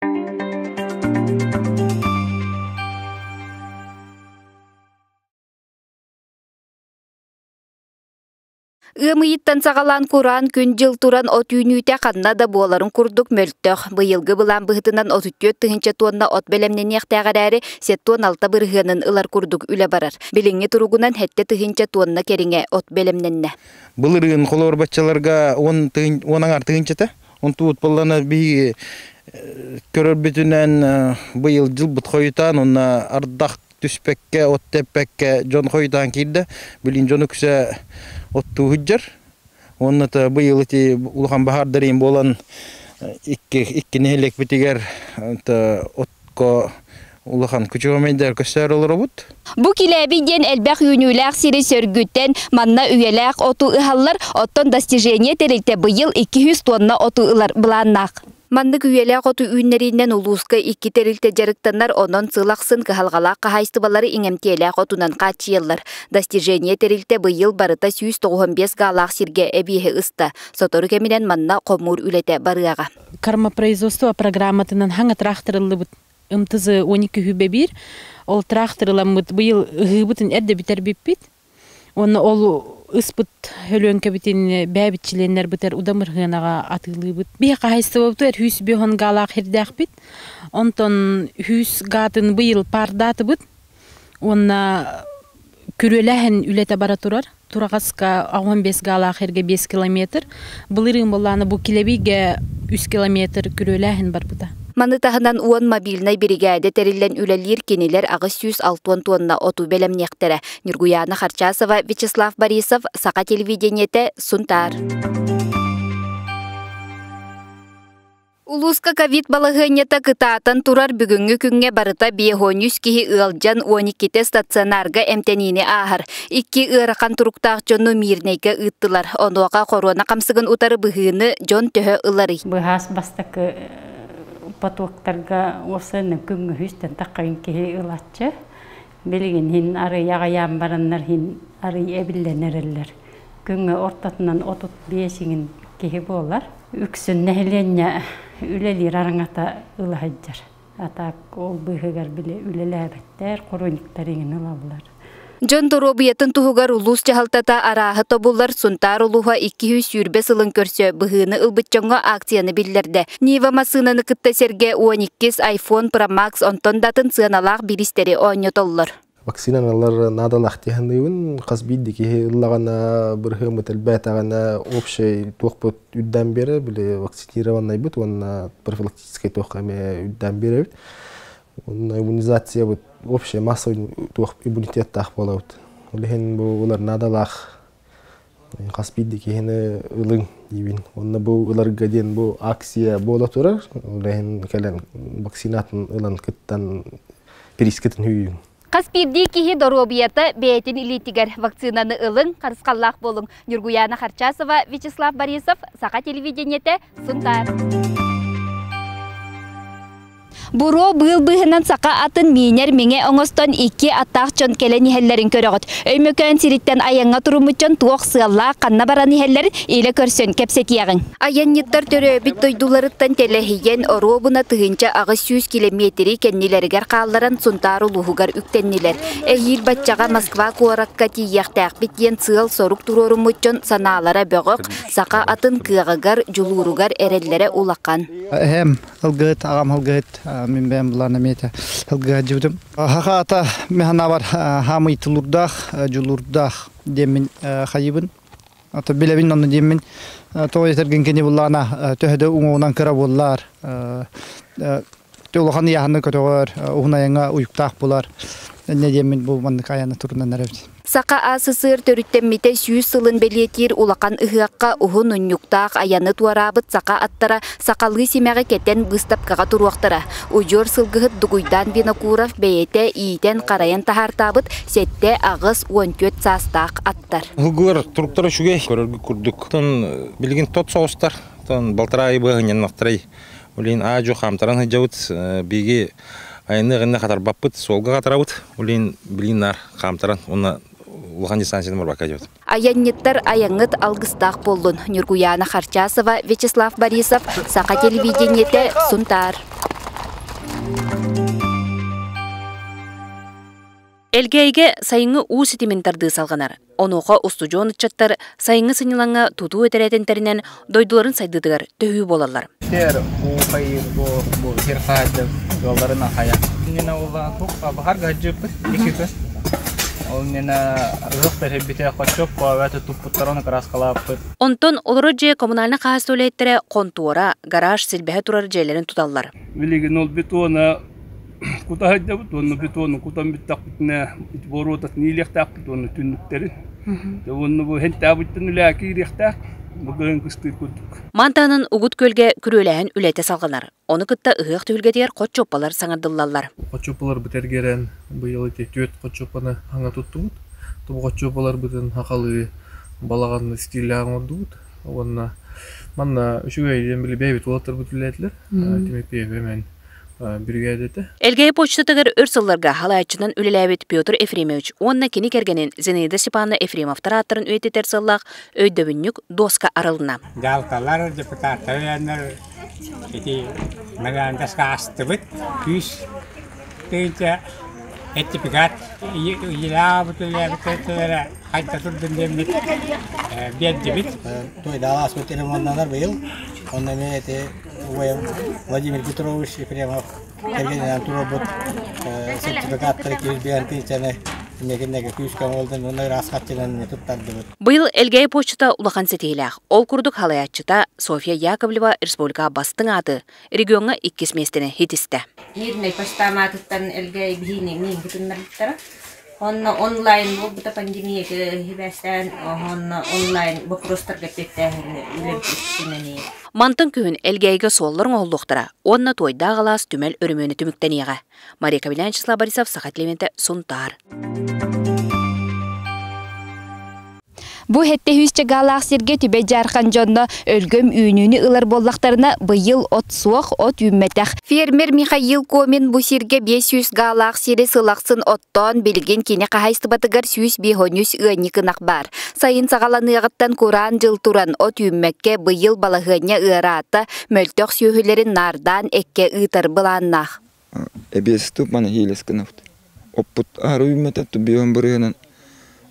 Ыам ыйыттан саҕалаан кураан күн-дьыл туран от үүнүүтэ ханна да буоларын курдук мөлтөх. Быйылгы былаан быһыытынан 34 тыһыынча туонна от бэлэмнэниэхтээх эрээри, 76 бырыһыанын ылар курдук үлэ барар. Билиҥҥи туругунан 7 тыһыынча туонна кэриҥэ от бэлэмнэннэ. Былырыын холобур баччаларга 10 аҥар тыһыынчата. Онтубут буоллана биһиги көрөрбүтүнэн быйыл дьылбыт хойутаан уонна ардах түспэккэ, от тэппэккэ дьон хойутаан киирдэ. Билин дьон үксэ оттуу сылдьар. Уонна быйыл ити улахан баһаардарыын буолан икки нэһилиэкпитигэр отко улахан күчүмэйдэр көстөр олоробут. Бу Килээби диэн элбэх үүнүүлээх сири сөргүтэн, манна үйэлээх оту ыһаллар, оттон Достижение тэрилтэ быйыл 200 тонна оту ылар былааннаах. Маннык үйэлээх оту үүннэриинэн улууска икки тэрилтэ дьарыктанар, онон сыл ахсын кыһалҕалаах хаһаайыстыбалары иҥэмтиэлээх отунан хааччыйаллар. Достижение тэрилтэ быйыл барыта 195 гаалаах сиргэ эбиэһи ыста. Сотору кэминэн манна хомуур үлэтэ барыаҕа. Кормопроизводство программатынан хаҥа тракторыллыбыт МТЗ 12 хүбэ биир. Ол тракторыламмыт быйыл ыһыыбытын эрдэ бүтэрбиппит. Уонна ол ыспыт өлүөҥкэбитин бээбитчилиэннэрбитэр удамырһыанаҕа атыылыыбыт. Биһи хаһайыстыбабытыгар хүүс биһон гаалаах хирдээхпит. Онтон хүүс гаатын быйыл паардаатыбыт. Уонна күрүөлээһин үлэтэ бара турар. Тураҕаска 15 гаалаах эргэ 5 километр. Былырыын буоллаана бу килэбигэ 3 километр күрүөлээһин барбыта. Маны таһынан 10 мобильнай биригээдэ тэриллэн үлэлиир, кинилэр 860 тонна оту бэлэмниэхтэрэ. Нюргуяна Харчасова, Вячеслав Борисов, Саха телевидениете, Сунтаар. Улууска ковид балаһыанньата кытаатан турар. Бүгүҥҥү күҥҥэ барыта 53 киһи ыалдьан, 12-те стационарга эмтэниини ааһар. Икки ыарахан туруктаах дьону Мирнэйгэ ыыттылар. Онуоха хоруона хамсыгын утары быһыыны дьон төһө ыларый? Быһаас бастакы потоктарга уопсайынан күҥҥэ үстэн таххайын киһи ылаччы. Билигин хин арый аҕыйаан бараннар хин арый эбиллэн эрэллэр. Күҥҥэ ортотунан 35 иҥин киһи буолар. Үксүн нэһилиэнньэ үлэлиир араҥата ыла сылдьар. А так ол быыһыгар били үлэлээбэттэр, хрониктар иҥин ылаллар. Дьон доруобуйатын туһугар улуус дьаһалтата арааһы тобуллар. Сунтаар улууһа 220 сылын көрсө быһыыны ылбыт дьоҥҥо акцияны биллэрдэ. Нива массыынаны кытта сэргэ 12 iPhone Pro Max, онтон да атын сыаналаах бириистэри оонньотоллор. Вакциналар наадалаах диэхэнныыбын, хас биирдии киһи ыллаҕына, бырыһыаммыт элбээтэҕинэ, общий туохпут үрдээн биэрэр, били вакцинированнайбыт уонна профилактическай туохха эмиэ үрдээн биэрэбит. Уонна иммунизациябыт общая массовый туох иммунитеттаах буолабыт. Ол иһин бу ылар наадалаах, хас биирдии киһини ылыҥ диибин. Уонна бу ыларга диэн бу акция буола турар. Ол иһин кэлэн вакцинатын ылан кыттан прискытын үүйүҥ. Хас биирдии киһи доруобуйата бэйэтин илиитигэр. Вакцинаны ылыҥ, харысхаллаах буолуҥ. Нюргуяна Харчасова, Вячеслав Борисов, Саха телевидениете, Сунтаар. Буруо быыл быыһынан саха атын миинэр миҥэ оҥостон икки аттаах дьон кэлэн иһэллэрин көрөҕүт. Өймөкөөн сириттэн айаҥҥа туруммут дьон туох сыаллаах ханна баран иһэллэрин илэ көрсөн кэпсэтиэҕиҥ. Айанньыттар төрөөбүт дойдуларыттан тэлэһийэн оруобуна 1800 килэмиэтири кэннилэригэр хаалларан Сунтаар улууһугар үктэннилэр. Эһиил баччаҕа Москва куоракка тиийиэхтээхпит диэн сыал-сорук туруоруммут дьон санаалара бөҕөх, саха атын кыаҕыгар, дьулууругар эрэллэрэ улахан. Эһэм ылгыт, аҕам ылгыт, мин бэйэм булан эмиэ ылгыга дьыбытым. Хаха ата механабар хаамый тулурдаах, дьулуурдаах диэммин хайыбын. Ата билэбин онно диэммин тоҕо этэргин кини буллаана төһөдө уҥуоҕунан кыра буоллар улахан ыйааһыны көтөҕөр, уһун айаҥҥа уйуктаах булар. Не диэммин бу маннык айаны турунан эрэбит. Саха АССР төрүттэммитэ 100 сылын бэлиэтиир улахан ыһыахха уһун унньуктаах айаны туораабыт саха аттара сахалыы симэҕи кэтэн быыстапкаҕа туруохтара. Удьуор сылгыһыт Дугуйдаан Винокуров бэйэтэ иитэн харайан таһаартаабыт 7, 8, 14 саастаах аттар. Сылгылар туруктара үчүгэй, көрөргө курдук. Тон билигин тот соҕустар, тон балтараа ый быһынньаннахтарай. Улин аажу хаамтаран сылдьабыт, биги айанныах инне хатарбаппыт, суолга хатарабыт. Улин билин нар хаамтаран, уонна улахан дистанцияны барбакка дьабыт. Айанньыттар, айаҥҥыт алгыстаах буоллун. Нюргуяна Харчасова, Вячеслав Борисов, Саха телевидениете, Сунтаар. Элгээйигэ сайыҥҥы уу ситимин тардыы салҕанар. Онуоха устудьуон ыччаттар сайыҥҥы сынньалаҥҥа тутуу этэрээтин тэринэн дойдуларын сайдыытыгар төһүү буолаллар. Сир уу хайыыр бу бу сир хаһаайда ыалларын ахайа. Иннинэ улахан туох баһар гаджыппыт икки күн. Ол иннинэ ыһыах тэрийбитэ хоччоп коабаты туппуттар оны краскалааппыт. Онтон олорор дьиэ коммунальнай хаһаайыстыба үлэһиттэрэ хонтуора, гараж силбэһэ турар дьиэлэрин туталлар. Билигин ол бетона кута сылдьабыт уонна бетону кутан бүттэхпитинэ боруотатын иилиэхтээхпит уонна түннүктэрин. Уонна бу хэнтээбиттэн үлэҕэ киириэхтээх. Бу кыһын кыстыыр курдук. Мантаанын Угут Күөлгэ күрүөлээһин үлэтэ салҕанар. Ону кытта ыһыах түһүлгэтигэр хоччуоппалар саҥардыллаллар. Хоччуоппаларбыт эргэрэн быйыл ити түөрт хоччуоппаны хаҥа туттубут. Бу хоччуоппаларбытын хахалыы балаҕанны стиллээх оҥордубут. Уонна манна үчүгэй диэн били бэйэбит уолаттарбыт үлэлээтилэр. Тимофеев эмэн бүрүгээдэтэ. Элгээйи почтатыгар өр сылларга халааччынан үлэлээбит Петр Ефремович уонна кини кэргэнин Зинаида Степановна Ефремовтар ааттарын үйэтитэр сыллаах өйдөбүнньүк доска арылынна. Дьаһалталар, депутаттар үлэлэннэр ити меморандумска астыбыт күүс тыынча сертификат ыйылаабыт үлэлээбит хайда турдун диэммит биэрдибит. Туйдаал ааспыт ремонтанар быйыл. Онно эмиэ ити Владимир Петрович Ефремов кэргэнинэн туруорбут сертификаттары киирбиэн тыынчаны иннекиннеге күүскэ оҥолдун уонна ыраас хаччынан туттардыбыт. Быйыл Элгээйи почта улахан ситиһиилээх. Ол курдук халаяччыта Софья Яковлева республика бастыҥ ааты региоҥҥа иккис миэстэни хитистэ. Мирнэй почтаматыттан Элгээйи биһиини миин кытыннарбыттара. Онно онлайн буолбута пандемия хибээстээн онно онлайн боппуруостарга эппиэттээһин үлэбит Мантан күһүн Элгээйигэ суоллар оҥоһуллуохтара уонна Туойдаах алаас түмэл өрөмүөнэ түмүктэниэҕэ. Мария Кабелян, Вячеслав Борисов, Саха телевидениетэ, Сунтаар. Бу хэттэ сүүс чагаалаах сиргэ түбэ дьаархан дьонно өлгөм үүнүүнү ылар буоллахтарына быйыл от суох, от үүммэтэх. Фермер Михаил Комин бу сиргэ 500 гаалаах сири сылахсын оттоон билигин кини хаһайыстыбатыгар 153 ыанньык ынах баар. Сайын саҕаланыаҕыттан кураан дьыл туран от үүммэккэ быйыл балаһыанньа ыараата, мөлтөх сүөһүлэрин наардаан эккэ ыытар былааннаах. Эбиэс туп маны хиилэс гынабыт. Оппут аһары үүммэтэ биһон бырыһынан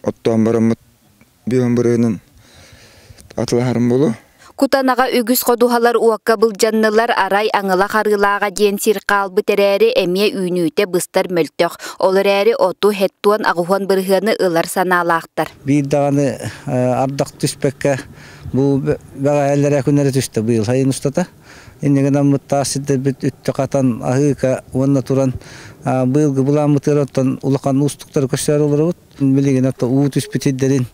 оттоон бараммыт биһон бырыһынан атылаһарым болу. Кутанаҕа үгүс ходуһалар уокка былдьаннылар арай аҥыла харыылааҕа диэн сир хаалбыт эрээри эмиэ үүнүүтэ быстар мөлтөх. Ол эрээри оту хеттуон аҕыһуон бырыһыаны ылар санаалаахтар. Биир даҕаны ардах түспэккэ бу бэҕэһээлэрэ күннэрэ түстэ быйыл сайын устата. Иннигинэн мыттаас сирдэрбит үттэ хатан аһыыка уонна туран быйылгы былааммытыгар оттон улахан уустуктары көрсөөр олоробут. Билигин отто уу түспүт сирдэрин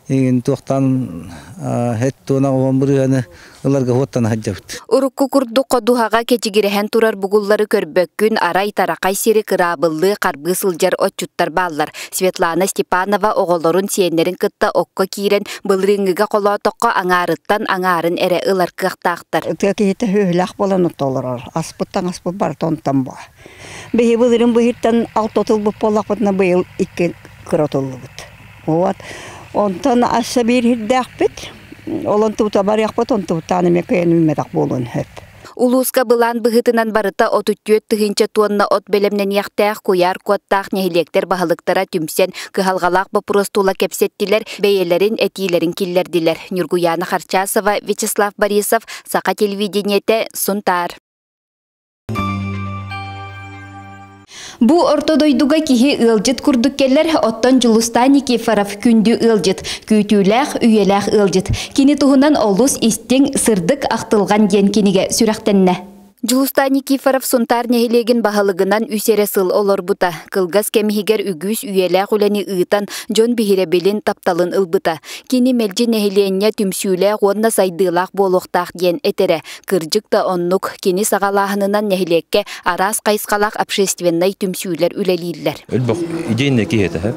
игин туохтан хеттуона оҕон бырыһыаны ыларга хуоттан сылдьабыт. Урукку курдук ходуһаҕа кэчигирэһэн турар бугуллары көрбөккүн арай таракай сири кыраабыллыы харбыы сылдьар отчуттар бааллар. Светлана Степанова оҕолорун сиэннэрин кытта окко киирэн былырыыҥҥыга холоотоххо аҥаарыттан аҥаарын эрэ ылар кыахтаахтар. Тыа киһитэ сүөһүлээх буолан оттолорор. Аспыттан аспыт барыта онтон буо. Биһи былырын быһыттан алта отулбут буоллахпытына быйыл икки кыра отуллубут. Вот. Онтон assa биир хирдээхпит. Олон тута барыахпыт, онтубуттаан эмиэ кыайан үүммэтэх буолуон сөп. Улууска былаан быһыытынан барыта 34 тыһыынча туонна от бэлэмнэниэхтээх куйаар куоттаах нэһилиэктэр баһылыктара түмсэн кыһалҕалаах боппуруос тула кэпсэттилэр, бэйэлэрин этиилэрин киллэрдилэр. Ньургуяна Харчасова, Вячеслав Борисов, Саха телевидениетэ, Сунтаар. Бу орто дойдуга киһи ыалдьыт курдук кэлэр, оттон Дьулустаан Никифоров күндү ыалдьыт, күүтүүлээх, үйэлээх ыалдьыт. Кини туһунан олус истиҥ, сырдык ахтылҕан диэн кинигэ сүрэхтэннэ. Дьулустаан Никифоров Сунтаар нэһилиэгин баһылыгынан үс эрэ сыл олорбута. Кылгас кэм иһигэр үгүс үйэлээх үлэни ыытан, дьон биһирэбилин, тапталын ылбыта. Кини мэлдьи нэһилиэнньэ түмсүүлээх уонна сайдыылаах буолуохтаах диэн этэрэ. Кырдьык да оннук, кини саҕалааһынынан нэһилиэккэ араас хайысхалаах общественнай түмсүүлэр үлэлииллэр. Өлбөх идейный киһи этэ,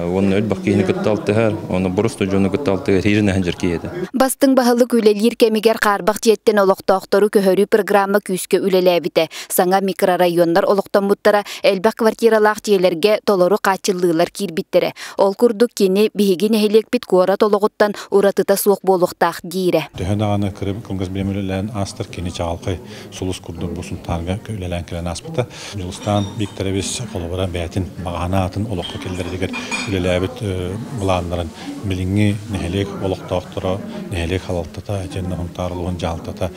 уонна өлбөх киһини кытта алтыһар, уонна боростуой дьону кытта алтыһар, хиирин жер киһи этэ. Бастыҥ баһылык үлэлиир кэмигэр хаарбах дьиэттэн олохтоохтору көһөрүү программа күүскэ үлэлээбитэ. Саҥа микрорайоннар олохтоммуттара, элбэх квартиралаах дьиэлэргэ толору хааччыллыылар киирбиттэрэ. Ол курдук кини биһиги нэһилиэкпит куорат олоҕуттан уратыта суох буолуохтаах диирэ. Төһө даҕаны кылгас бириэмэ үлэлээн аастар, кини чаҕылхай сулус курдук бу Сунтаарга үлэлээн кэлэн ааспыта. Дьулустаан Викторович холобура бэйэтин баҕаһына аатын олоххо киллэрэригэр үлэлээбит былааннарын билиҥҥи нэһилиэк олохтоохторо, нэһилиэк салалтата, итиэннэ Сунтаар улууһун дьаһалтата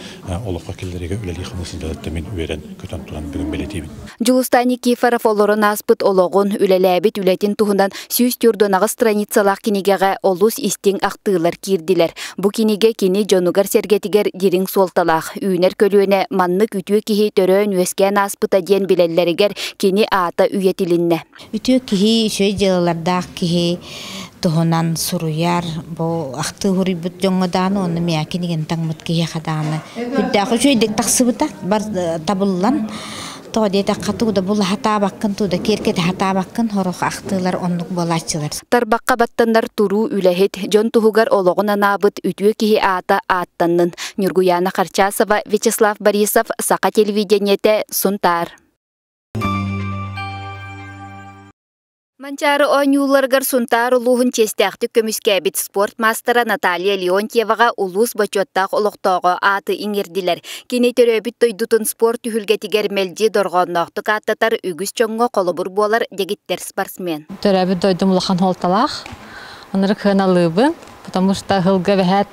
олоххо киллэриигэ үлэлии-хамныы сылдьалларыттан мин үөрэн көтөн туран бүгүн бэлиэтиибин. Дьулустаан Никифоров олорон ааспыт олоҕун, үлэлээбит үлэтин туһунан 148 страницалаах кинигэҕэ олус истиҥ ахтыылар киирдилэр. Бу кинигэ кини дьонугар-сэргэтигэр дириҥ суолталаах. Үүнэр көлүөнэ маннык үтүө киһи төрөөн-үөскээн ааспыта диэн билэллэригэр кини аата үйэтилиннэ. Үтүө киһи, үчүгэй дьыалалардаах киһи туһунан суруйар, бу ахтыы суруйбут дьоҥҥо даҕаны уонна миэхэ кинигэни таҥмыт киһиэхэ даҕаны сүрдээх үчүгэйдик тахсыбыта, бар табыллан. Тоҕо диэтэххэ, тугу да була сатаабаккын, тугу да киэркэтэ сатаабаккын, сорох ахтыылар оннук буолааччылар. Тарбахха баттанар туруу үлэһит, дьон туһугар олоҕун анаабыт үтүө киһи аата ааттаннын. Ньургуйаана Харчасова, Вячеслав Борисов, Саха телевидениетэ, Сунтаар. Манчаары оонньууларыгар Сунтаар улууһун чиэстээхтик көмүскээбит спорт маастара Наталья Леонтьеваҕа улуус бочуоттаах олохтооҕо ааты иҥэрдилэр. Кини төрөөбүт дойдутун спорт түһүлгэтигэр мэлдьи дорҕоонноохтук ааттатар үгүс дьоҥҥо холобур буолар дэгиттэр спортсмен. Төрөөбүт дойдум улахан суолталаах. Оннук сыаналыыбын, потому что ыһылга эбэһээт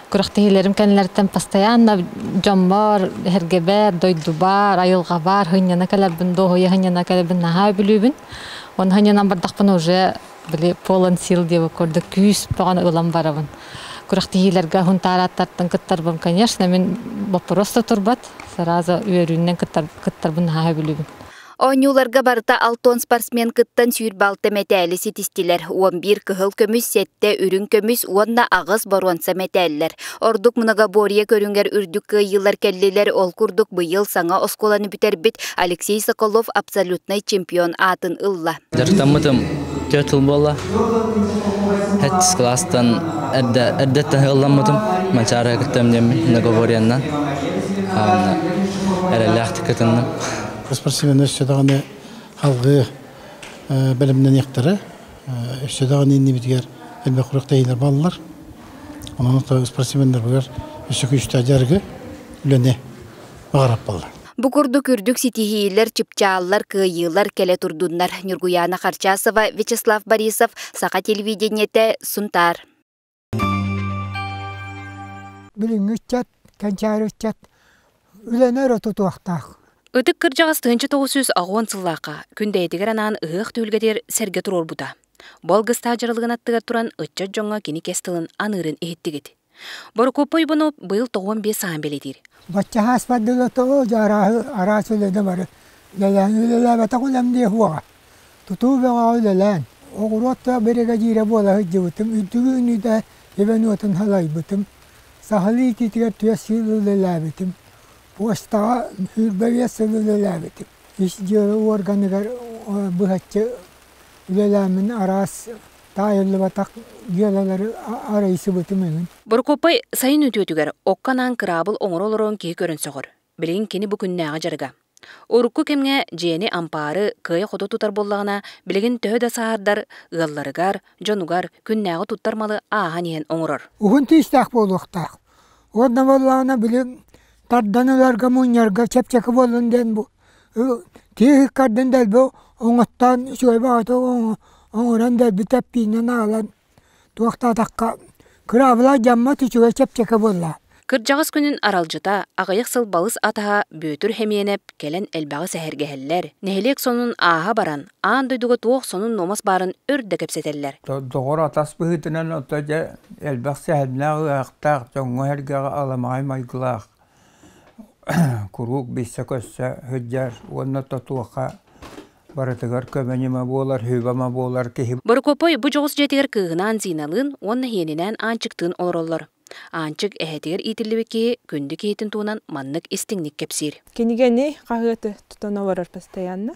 күрэхтэһиилэрим кэннилэриттэн постоянно дьоммор, эһэргэбэр, дойдубар, айылҕабар сынньана кэлэрбин, дуоһуйа сынньана кэлэрбин наһаа сөбүлүүбүн. Оны сынньанан бардахпына уже били полон сил диэбит курдук күүс бөҕөнү ылан барабын. Күрэхтэһиилэргэ хунтаарааттартан кыттарбын, конечно, мин боппуруос да турбат, сразу үөрүүнэн кыттарбын наһаа сөбүлүүбүн. Оонньууларга барыта алтон спортсмен кыттан 26 мэтээли ситистилэр. 11 кыһыл көмүс, 7 үрүҥ көмүс уонна 8 боруонса мэтээллэр. Ордук многоборье көрүҥэр үрдүк кыайыылар кэллилэр. Ол курдук быйыл саҥа оскуоланы бүтэрбит Алексей Соколов абсолютнай чемпион аатын ылла. Дьарыктаммытым 4 сыл буолла. Хэттис класстан эрдэттэн ылламмытым. Манчаарыга кыттам диэммин многоборьеннан. Эрэллээхтик кытынным. Спортсмен өссө даҕаны халгыы бэлэмнэниэхтэрэ. Өссө даҕаны иннибитигэр элбэх күрэхтэһиилэр бааллар. Онон спортсменнарбыгар өссө күүстээх дьарыгы, үлэни баҕараппаллар. Бу курдук үрдүк ситиһиилэр, чыпчааллар, кыайыылар кэлэ турдуннар. Ньургуйаана Харчасова, Вячеслав Борисов, Саха телевидениетэ, Сунтаар. Билиҥҥи ыччат, кэнчээри ыччат үлэни өрө тутуохтаах. Ытык кырдьаҕас 1980 сыллаахха Күндэйэтигэр анаан ыһыах түһүлгэтигэр сэргэ туруорбута. Бу алгыстаах дьаралыгын аттыгар туран ыччат дьоҥҥо кини кэс тылын аныырын иһиттигит. Борокуоппай Иванов быйыл 95 сааһын бэлиэтиир. Бачча ааспар дылы тоҕо дьэ арааһы араас үлэни бары үлэлээн үлэлээбэтэх үлэм диэх уоҕа. Тутуу бөҕөҕө үлэлээн, оҕуруот да биригэдьиирэ буола сылдьыбытым, үрдүгү үүнүүтэ ибэн уотун салайбытым, сахалыы итиитигэр түөрт сыл үлэлээбитим, почтаҕа 25 сыл үлэлээбитим. Ис дьыала уорганыгар быһаччы үлэлээммин араас таайыллыбатах дьыалалары арыйсыбытым эҥин. Борокуоппай сайын үтүөтүгэр окко анаан кыраабыл оҥоро олорон киһи көрөн сөҕөр. Билигин кини бу күннээҕи дьарыга. Урукку кэмҥэ дьиэни ампаары кыайа-хото тутар буоллаҕына, билигин төһө да сааһырдар, ыалларыгар, дьонугар күннээҕи туттар малы ааһан иһэн оҥорор. Уһун тиистээх буолуохтаах. Уонна буоллаҕына били тардан ыларга, мунньарга чэпчэки буоллун диэн бу тииһ ыккардын дэлби оҥоттоон үчүгэй баҕайытык оҥорон дэлби тэппиинэн аҕалан туохтаатахха кыраабыла дьаммат үчүгэй чэпчэки буолла. Кырдьаҕас күнүн аралдьыта, аҕыйах сыл балыс атаһа Бүөтүр Хэмиэнэп кэлэн элбэҕи сэһэргэһэллэр, нэһилиэк сонун ааһа баран, аан дойдуга туох сонун-нуомас баарын өр да кэпсэтэллэр. Доҕор атас быһыытынан ото дьэ элбэх сэһэннээх ыаһахтаах, дьоҥҥо-сэргэҕэ аламаҕай майгылаах, куруук билсэ-көрсө сылдьар уонна тотуоха барытыгар көмө-ньыма буолар, сүбэ-ама буолар киһи. Борокуоппай бу дьоҕус дьиэтигэр кыыһынаан Зиналыын уонна иһиэнинээн Аанчыктыын олороллор. Аанчык эһэтигэр иитиллибит киһи күндү киһитин туһунан маннык истиҥник кэпсиир. Кинигэни, хаһыаты тутан олорор постоянно.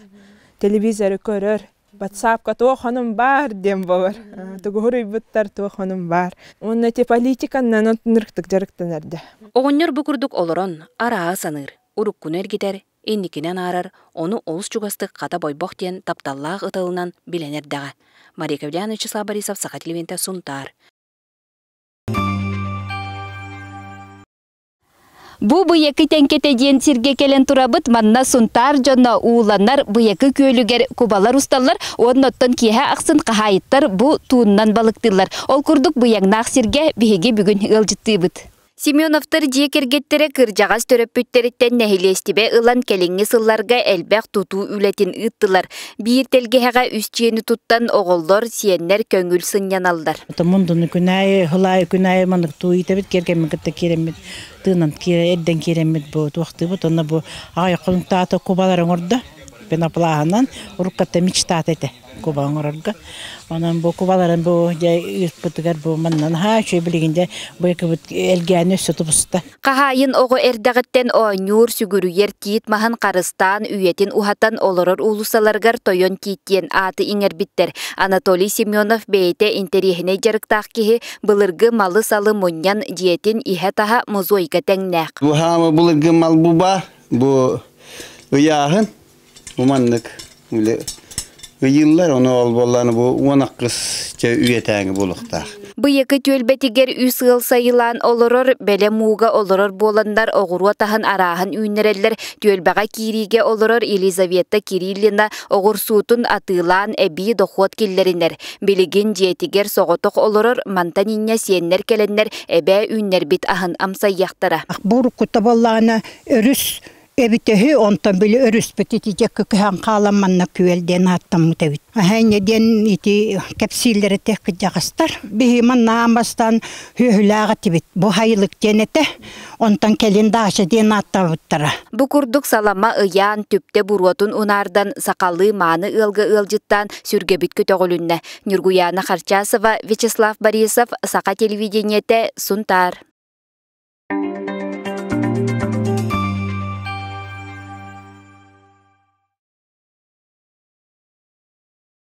Телевизоры көрөр, WhatsAppка туох онум баар диэн буолар. Тугу суруйбуттар туох онум баар. Уонна ити политиканнан онтун ырыктык дьарыктанар да. Оҕонньор бу курдук олорон, арааһы саныыр. Уруккуну эргитэр, инникини анаарар, ону олус чугастык хата Бойбох диэн тапталлаах ыталынан билэн эрдэҕэ. Мария Кавлян, Вячеслав Борисов, Саха телевидениетэ, Сунтаар. Бу Быйакы Тэҥкэтэ диэн сиргэ кэлэн турабыт. Манна Сунтаар дьоно ууланар Быйакы күөлүгэр кубалар усталлар уонна оттон киэһэ ахсын хаһаайыттар бу тууннан балыктыыллар. Ол курдук быйаҥнаах сиргэ биһиги бүгүн ыалдьыттыыбыт. Семеновтар дьиэ кэргэттэрэ кырдьаҕас төрөппүттэриттэн нэһилиэстибэ ылан кэлиҥҥи сылларга элбэх тутуу үлэтин ыыттылар. Биир тэлгэһэҕэ үс дьиэни туттан оҕолор, сиэннэр көҥүл сынньаналлар. Мундуну күн аайы, сыл аайы күн аайы маннык туу иитэбит, киэргэммин кытта киирэммит, тыынан эрдэн киирэммит бу туохтуубут. Онно бу аҕай хонуктаата кубалар оҥордо. Пеноплаһынан уруккатта мечтата этэ куба оҥорорго. Онон бу кубаларын бу дьэ ыыппытыгар бу манна наһаа үчүгэй билигин дьэ бу екибит элгээни өссө тубуста. Хаһаайын оҕо эрдэҕиттэн оонньуур, сүгүрүйэр тиит маһын харыстаан, үйэтин уһатан олорор уулуссаларыгар Тойон Тиит диэн ааты иҥэрбиттэр. Анатолий Семенов бэйэтэ интэриэһинэй дьарыктаах киһи, былыргы малы-салы мунньан дьиэтин иһэ-таһа музейга тэҥнээх. Бу хаама былыргы мал бу баар, бу ыйааһын, бу маннык ыйыыллар, ону ол буоллааны бу уон аххыс чэ үйэтээҥи буолуохтаах. Быйакы түөлбэтигэр үс ыал сайылаан олорор, бэлэм ууга олорор буоланнар оҕуруот аһын арааһын үүннэрэллэр. Түөлбэҕэ киириигэ олорор Елизавета Кириллина оҕурсуутун атыылаан эбии дохуот киллэринэр. Билигин дьиэтигэр соҕотох олорор, мантан инньэ сиэннэр кэлэннэр эбээ үүннэрбит аһын амсайыахтара. Бу уруккута буоллаҕына өрүс эбитэһи онтон били өрүспүт ити дьэкки көһөн хаалан манна күөл диэн ааттаммыт эбит. Аһа диэн ити кэпсииллэр этэ кырдьаҕастар. Биһи манна аан бастаан сүөһүлээх этибит. Бу хайылык диэн этэ. Онтон кэлин даача диэн ааттаабыттара. Бу курдук салама ыйаан, түптэ буруотун унаардан сахалыы мааны ыалга ыалдьыттаан сүргэбит көтөҕүлүннэ. Ньургуйаана Харчасова, Вячеслав Борисов, Саха телевидениетэ, Сунтаар.